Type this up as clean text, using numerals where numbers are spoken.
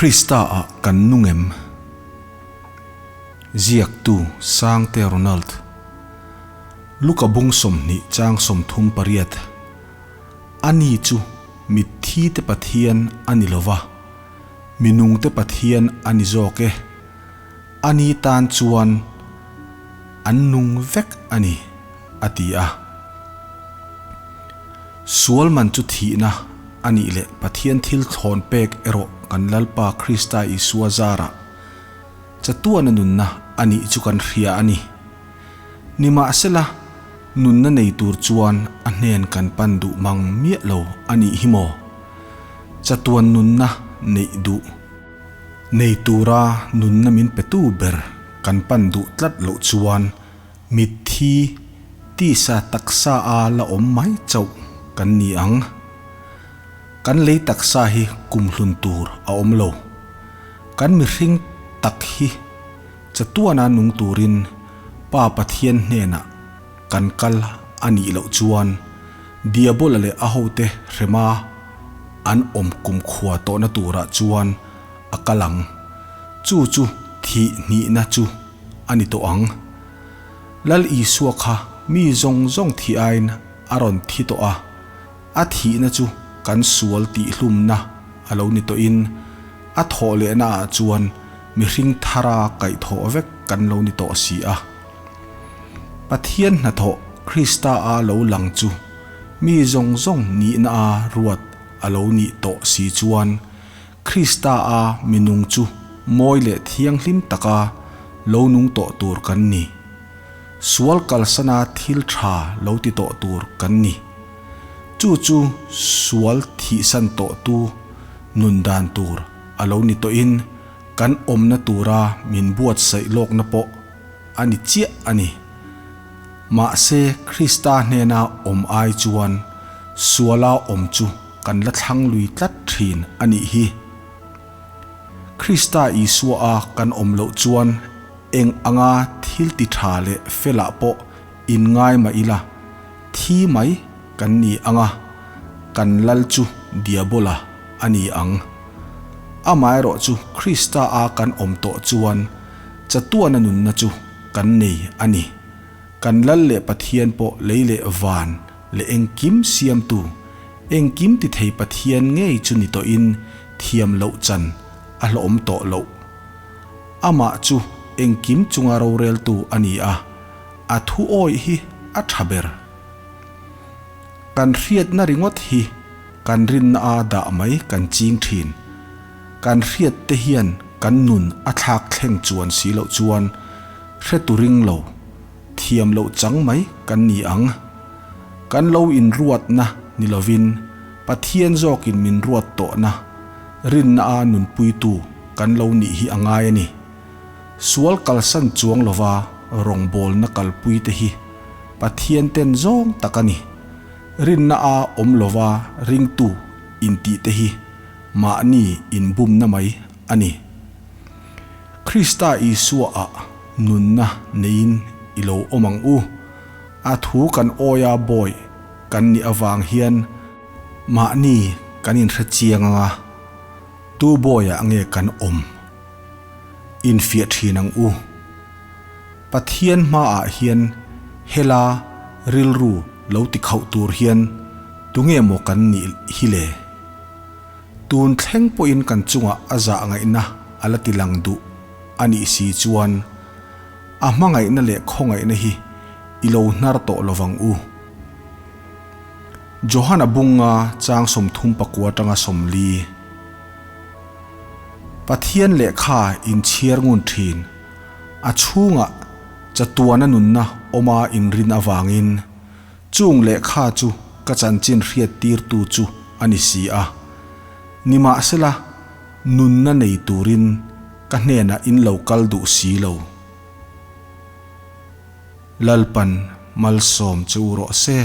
Krista-ah kan nung em? Ziaktu Sangte Ronald Luka bung 20 chang 38 Ani chu mitthite Pathian a ni lo va, minungte Pathian a ni zawk e. Ani tan chuan an nung vek a ni, a ti a. Sual man chu thihna a nih leh Pathian thil thlawn pek erawh kan Lalpa Krista Isua zarah chatuana nunna a nih chu kan hria a ni. Nimahsela, nunna nei tur chuan a hnen kan pan duh mang miah lo a nih hi maw? Chatuan nunna neih duh. Nei tura nunna min petu ber kan pan duh tlat loh chuan Mitthi tisa taksa a la awm mai chauh kan ni ang. Kan lei taksa hi kumhlun tur a awm lo. Kan mihring tak hi chatuana nung turin Pa Pathian hnenah kan kal a nih loh chuan Diabola leh a hote hrema an awm kumkhua tawhna turah chuan a kal ang. Chu chu thih hnihna chu. a ni tawh ang. Lal Isua kha mi zawng zawng thi aiin a rawn thi tawh a, a thihna chu kan sual tihhlumna a lo ni tawhin a thawh lehna ah chuan mihring thara kaihthawh vek kan lo ni tawh si a. Pathian hnathawh Krista a lo lang chu mi zawng zawng nihna a ruat a lo nih tawh si chuan Krista a minung chu mawi leh thianghlim taka lo nung tawh tur kan ni. Sual kalsana thil tha lo ti tawh tur kan ni. Chu chu sual thihsan tawhtu nun dan tur a lo ni tawhin kan awmna tura min buatsaih lawkna pawh a ni chiah a ni. Mahse Krista hnena awm ai chuan suala awm chu kan la thlang lui tlat thin a nih hi. Krista Isua a kan awm loh chuan eng anga thil ti tha leh felah pawh in ngai mah ila, thi mai kan ni ang a, kan lal chu Diabola a ni ang. Amaherawh chu Krista a kan awm tawh chuan chatuana nunna chu kan nei a ni. Kan lal leh Pathian pawh lei leh van leh engkim siamtu, engkim ti thei Pathian ngei chu ni tawhin thiam loh chan a hlawhawm tawh loh. Amah chu engkim chunga roreltu a ni a, a thu awih hi a tha ber. Kan hriatna ringawt hi kan rinna a dah mai kan ching thin. Kan hriat te hian kan nun a thlak thleng chuan si loh chuan hre tu ring lo. Thiam loh chang mai kan ni ang. Kan lo inruatna ni lovin Pathian zawkin min ruat tawhna, rinna a nunpuitu kan lo nih hi a ngai a ni. Sual kalsan chuang lova rawngbawlna kalpui te hi Pathian ten zawng tak a ni. Rinna a awm lova ringtu intih te hi mahni inbumna mai a ni. Krista Isua ah nunna neiin i lo awm ang u. A thu kan awia bawi kan nih avang hian mahni kan inhre chiang ang a, tu bawiah nge kan awm? Infiah thin ang u. Pathian hmaah hian hela rilru lo ti khauh tur hian tunge maw kan nih hi le? Tun thleng pawhin kan chungah a zah ngaihna a la ti lang duh a nih si chuan a hmangaihna leh khawngaihna hi i lo hnar tawh lo vang u. Johana bunga chang 34 atanga 40. Pathian lehkha inchhiar ngun thin, a chhungah chatuana nunna awma inrin avangin Chung lehkha chu ka chanchin hriattirtu chu a ni si a. Nimahsela, nunna nei turin ka hnenah in lo kal duh si lo. Lalpan malsawm che u rawh se.